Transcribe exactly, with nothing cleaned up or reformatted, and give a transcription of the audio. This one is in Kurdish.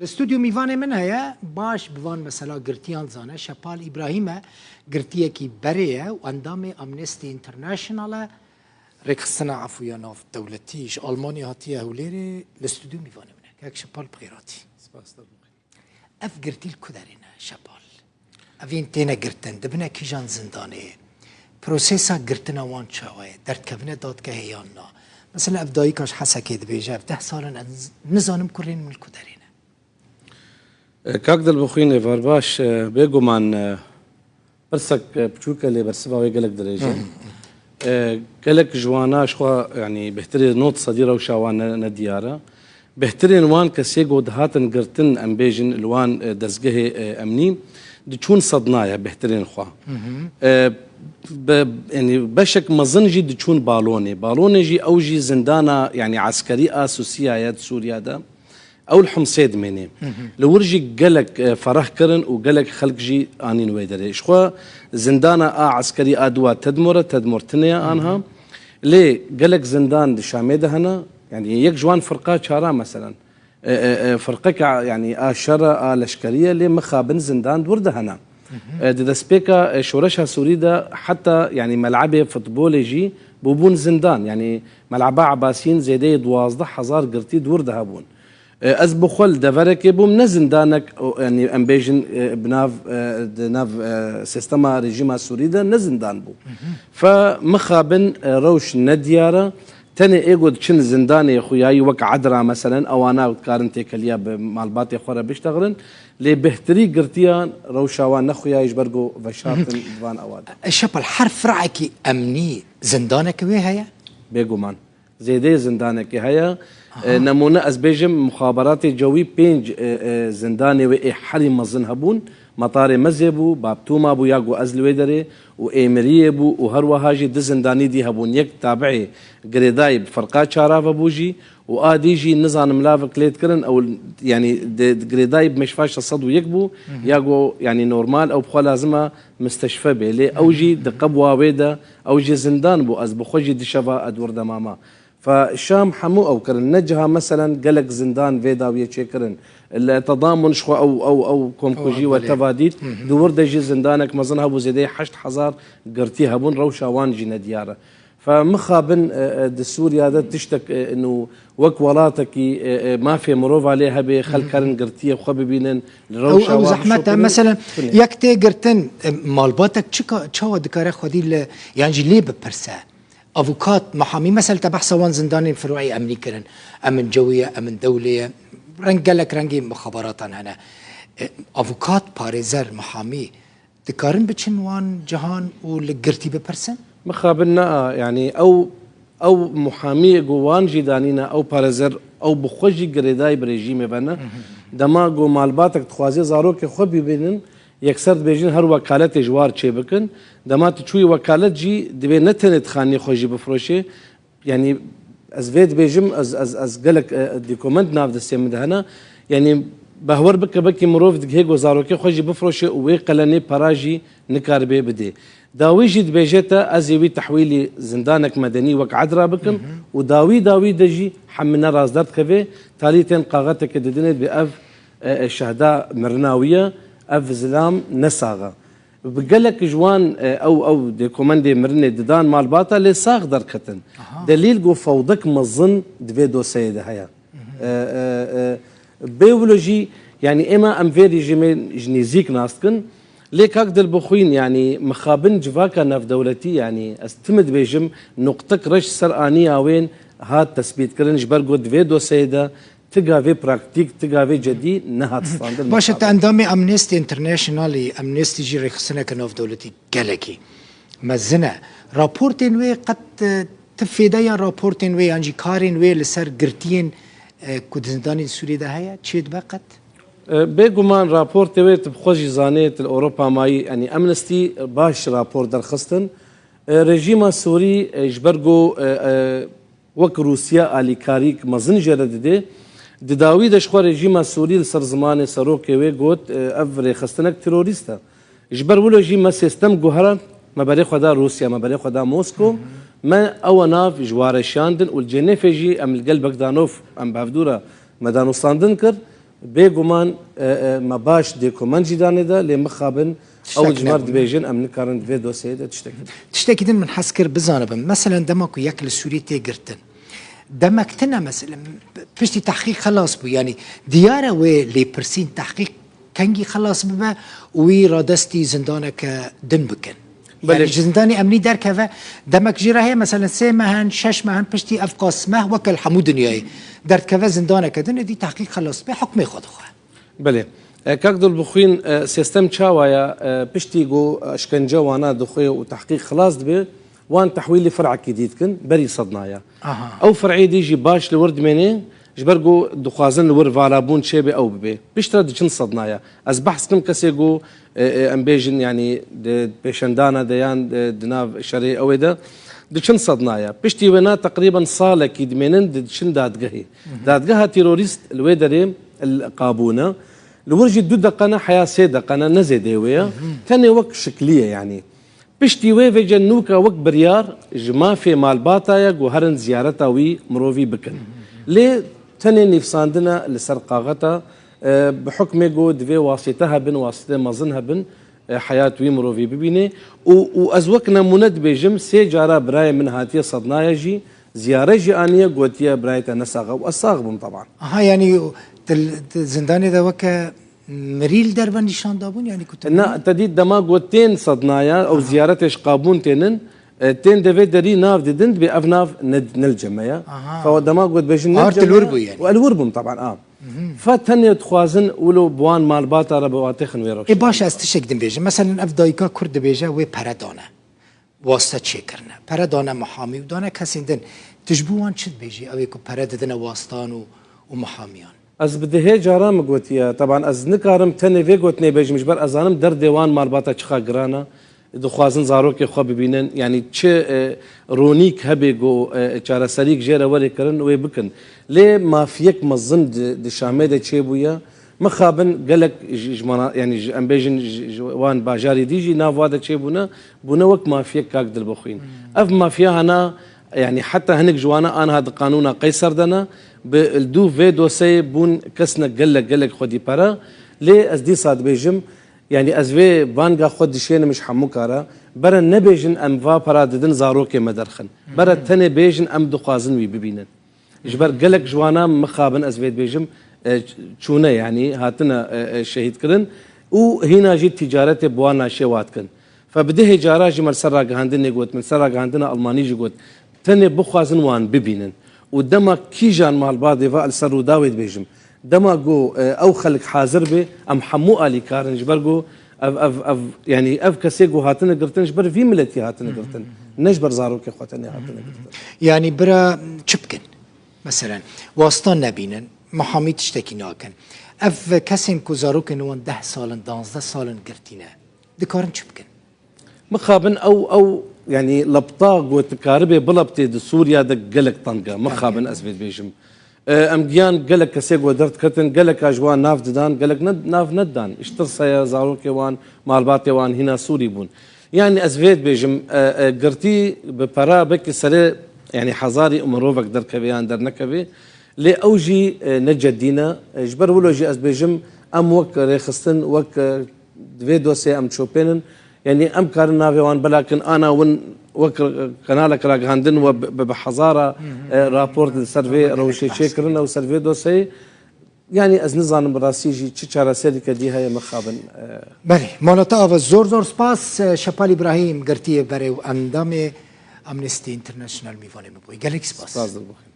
Li stûdyo mîvanê min heye, baş bi van mesela girtiyan zane. Şepal Îbrahîm e, girtiyekî berê ye û endamê Amnesty International e. Rêxistina Efû ya Navdewletî ji Almanya hatiye Hewlêrê, li stûdyo mîvanê min e. Kek Şepal, bi xêr hatî. Spas, te bi xêr. Ev girtî li ku derê ne, Şepal? Ev yên têne girtin, dibine kîjan zindanê? Prosesa girtina wan çawa ye? Derdkevine dadgehê yan na? Mesela ev dayika ji Hesekê dibêje, ev deh sal in ez nizanim kurên min li ku derê ne. E, kak Dilbixwîn, êvar baş, e, bêguman, e, pirsek, e, piçûk e, lê bersiva wê gelek dirêj e. E, gelek ji wana ji xwe, yanî bêhtirê nod sedî rewşa wan ne, ne diyar e. Bêhtirên wan kesê ku dihatin girtin, em bêjin, li wan, e, dezgehê, e, emnî, diçûn sednaya bêhtirên xwe. E, be-, yanî beşek mezin jî diçûn balonê. Balonê jî, ew jî zindana, yanî eskerî a Sûsiya ye di Sûriya de. Ew li Himsê dimênê. Li wir jî gelek, e, fereh kirin û gelek xelk jî anîn wê derê. Ji xwe zindana a eskerî a dua Tedmor e, Tedmor tune ye anha. Lê gelek zindan di Şamê de hene. Yanî yek ji wan firqa çara meselen. E, e, e, firqeke, yanî a şer e, a leşkerî ye, lê mixabin zindan di wir de hene. E, di destpêka, e, şoreşa Sûrî de heta, yanî melebê futbolê jî bûbûn zindan. Yanî meleba Ebasîn zêdeyê duwazdeh hezar girtî di wir de hebûn. E, ez bi xwe li deverekê bûm, ne zindanek, o, yanî em bêjin, e, bi nav, e, di nav, e, sîstema rejîma Sûrî de ne zindan bû. Fe mixabin, e, rewş ne diyar e. Tenê ê ku diçin zindanê xuyayî wek Edra meselen, ewana dikarin têkeliya bi malbatê xwe re biştexilin. Lê bêhtirî girtiyan rewşa wan ne xuyayî ji ber ku veşartin di van ewa de. E, Şepal, her firekî emnî zindaneke wê heye? Bêguman. Zêdeyê zindanekê heye. E, nemûne ez bêjim, muxaberatê cewî pênc, e, e, zindanê wê ê herî mezin hebûn. Metarê Mezê bû, Babtûma bû ya ku ez li wê derê û Êmiriyê bû û her wiha jî du zindanî dî hebûn. Yek tabi'ê girêdayî bi firqa çara ve bû jî û a dî jî nizanim lavek lê dikirin, ew, yanî di, di girêdayî bi meşfa şeş sed û yek bû, ya ku, yanî normal ew bi xwe lazim e misteşfe bê. Lê ew jî di qebwa wê de, ew jî zindan bû, ez bi xwe jî di şeva Edward de mama. Fe Şam hemû ew kirin. Ne ciha meselen gelek zindan vê dawiyê çêkirin. Li Tedamun ji xwe ew, ew, ew komkujî we teva dît. Di wir de jî zindanek mezin hebû, zêdeyê heşt hezar girtî hebûn, rewşa wan jî nediyar e. Fe mixabin, e, e, di Sûriya de tiştek, e, nû wek welatekî, e, e, mafê mirova lê hebe, xelk herin girtiyê xwe bibînin, li rewşa wan bişopînin. Ew, ew zehmet e. Meselen, yek tê girtin, e, malbatek çika, çawa dikare xwedî li, yan jî lê bipirse? Avukat, muhamî, mesela te behsa wan zindanên firûî emnî kirin. Emin cewî ye, emin dewlê ye. Reng, gelek rengî mixabaratan hene. E, avukat, parêzer, muhamî dikarin biçin wan cihan û li girtî bipirsin? Mixabin na, yanî ew, ew muhamiyê ku wan jî danîne, ew parêzer, ew bi xwe jî girêdayî bi rejîmê ve ne. Dema ku malbatek dixwaze zarokê xwe bibînin, yekser dibêjin her wekaletê ji war çêbikin. Dema tu çûyî wekalet jî divê ne tenê dixanî xwe jî bifroşê. Yanî ez vê dibêjim, ez, ez, ez gelek, e, dokument nav destê min de hene. Yanî behwer bike, belkî mirov digihê ku zarokê xwe jî bifroşê û wê qelenê pera jî nikaribe bidê. Dawî jî dibêje te, ez ê wî tehwîlî zindanek medenî wek Edra bikim û dawî dawî de jî hemine rast derdikeve, talî tên kaxeteke didinê dibê ev, e, e, şehda mirina wî ye, ev zilam ne sax e. Bi gelek ji wan, e, ew, ew dokumendê mirinê didan malbata lê sax derketin. Delîl ku fewdek mezin di vê dosyeyê de heye. E, e, e, bê wilo jî, yanî êma em vê rejîmê ji nêzîk nas dikin. Lê kak Dilbixwîn, yanî mixabin civaka navdewletî, yanî ez tim dibêjim, nuqtek reş ser aniya wên hat tesbîtkirin, ji ber ku di vê dosyeyê de ti gavê praktîk, ti gavê cedî nehat standin. Baş e, te endamê Amnesty Internationalî, Amnesty jî rêxistineke navdewletî gelekî mezin e. Raportên wê qet, e, ti fêdeya raportên wê yan jî karên wê li ser girtiyên, e, ku di zindanên Sûriyê de heye, çêdibe qet? E, bêguman raportê wê tu bi xwe jî zanê, tu li Ewropa mayî, yanî Amnesty baş rapor derxistin. E, rejîma Sûrî, e, ji ber ku, e, e, wek Rûsya alîkarîk mezin jê re didê. Di dawî de ji xwe rejîma Sûrî li ser zimanê serokê wê got, e, ev rêxistinek terorîst e. Ji ber wilo jî me sîstem guherand, me berê xwe da Rûsya, me berê xwe da Moskow. Me ew nav ji wa re şiyandin û li Cenêfê jî em li gel Begdanov, em bi hevdû re me danûstandin kir. Bêguman, e, e, me baş dêkuman jî danê de, lê mixabin ew ji me re dibêjin, em nikarin di vê dosyeyê de tiştekî. Tiştekî din min hez kir bizanibim. Meselen, dema ku yek li Sûriyê tê girtin, demek tune, meselen, piştî tehqîq xelas bû. Yanî diyar e wê lêpirsîn, tehqîq kengî xelas bibe û wî radestî zindaneke din bikin. Belê. Yanî ji zindanê emnî derkeve, demek jî re heye, meselen, sê meh in, şeş meh in, piştî ev qas meh weke li hemû dinyayê derdikeve zindaneke din, êdî tehqîq xelas dibe, hukmê xwe dixwe. Belê. E, kak Dilbixwîn, e, sîstem çawa ye? E, piştî ku eşkence wana dixwe û tehqîq xilas dibe, wan tehwîlî firekî dî dikin, berî Sedna ye. Aha. Ew fireyê dî jî baş li wir dimêne, ji ber ku dixwazin li wir valabûn çêbe ew bibe. Piştre diçin Sedna ye. Ez behs kim kesê ku, e, e, em bêjin, yanî di pêşendana de yan di, di nav şerê ew ê de diçin Sedna ye. Piştî wêna teqrîben salekî dimênin, diçin dadgehê. Dadgeha terorîst li wê derê, li Qabû ne. Li wir jî du deqe ne, heya sê deqe ne, ne zêdeyê wê ye. Tenê wek şiklî ye, yanî. Piştî wê vêce nûka wek biryar ji mafê malbata ye ku herin ziyareta wî mirovî bikin. Lê tenê nivîsandine li ser kaxeta, e, bi hukmê ku divê wasîte hebin, wasîte mezin hebin, e, heyat wî mirovî bibîne. Û, û ez wek nemûne dibêjim, sê cara birayê min hatiye Sednaya jî, ziyare jî aniye, gotiye, "Birayê te nesax e." Û ez sax bûm, teban. Aha, yanî te, te zindanê de weke mirî li derve nîşan dabûn, yanî ku te Na, te dît dema got tên Sednaya, ew ziyaretê ji Qabûn tênin, e, tên devê derî nav didin, dibê ev nav ne, ne li cem me ye. Aha. Xewa dema got bêjin ne Ar li cem me ye. Û el wir bû, yanî. Û el wir bûm, teban, a. Fa tenê dixwazin wilo bi wan malbata re bi watê xin wê rewşê. Ê, baş, ez tiştek din bêjim. Meselen, ev dayika Kurd dibêje wê pere dane. Waste çêkirine. Pere dane mihamî û dane kesên din. Tu ji bo wan çi dibêjî? Ew ê ku pere didine wastan û, û mihamiyan. Ez bi dihê cara min gotiye. Teban ez nikarim tenê vê gotinê bêjim, ji ber ez zanim derdê wan malbata çiqa giran e. Dixwazin zarokê xwe bibînin. Yanî çi, e, ronîk hebe ku, e, çareserîk jê re were kirin, wê bikin. Lê mafiyek mezin di, di Şamê de çêbûye. Mixabin gelek ji, ji mana, yanî ji, em bêjin ji, ji wan bajarê dî jî nav wa de çêbûne, bûne wek mafiyek kak Dilbixwîn. Ev mafiya hana, yanî heta hinek ji wana anha di qanûna Qeyser de ne, bi li dû vê doseyê bûn kesne gelek, gelek xwedî pere. Lê ez dîsa dibêjim, yanî ez vê banga xwe dişênim ji hemû kara, bere nebêjin em va pera didin zarokê me derxin. Bere tenê bêjin em dixwazin wî bibînin. Ji ber gelek ji wana mixabin ez vê dibêjim, e, çûne, yanî hatine, e, e, şehîdkirin û hîna jî tîcaretê bi wan naşê wa dikin. Fe bi dihê cara jî me li ser ragihandinê got, min li ser ragihandina Almanî jî got, tenê bixwazin wan bibînin. Û dema kîjan malbatê va li ser Rûdawê dibêjim, dema ku, e, ew xelk hazir bê, em hemû alîkar in, ji ber ku ev, ev, ev, yanî ev kesê ku hatine girtin, ji ber vî miletî hatine girtin. Ne ji ber zarokê xwe tenê hatine girtin. Yanî bira çi bikin? Meselen, wasta nebînin, mihamî tiştekî nakin. Ev kesên ku zarokên wan deh sal in, danzdeh sal in girtî ne, dikarin çi bikin? Mixabin ew, ew, yanî lepta ku tu karibê bileptê di Sûriya de gelek teng e. Mixabin ez vê dibêjim. E, em giyan gelek kesê ku derdiketin, geleka ji wan nav didan, gelek ne, nav nedidan. Ji tirsa ye zarokê wan, malbatê wan hîna Sûrî bûn. Yanî ez vê dibêjim, e, e, girtî bi pera belkî serê, yanî hezarî mirovek derkeve yan dernekeve, lê ew jî, e, ne cedî ne. E, ji ber wilo jî ez dibêjim, em wek rêxistin, wek, e, di vê dosyê em çopênin. Yanî em karin navê wan belakin, ana win wek kanalek ragihandin we bi, bi, bi hezara, e, rapor li ser vê rewşê çêkirin û ser vê dosyeyê. Yanî ez nizanim bi rastî jî çi çareserîke dî heye mixabin, e. Belê, mala te ava, zor zor spas, e, Şepal Îbrahîm, girtiyê berê û endamê Amnesty International mîvanê min bûye. Gelek spas. Spas, Dilbixwîn.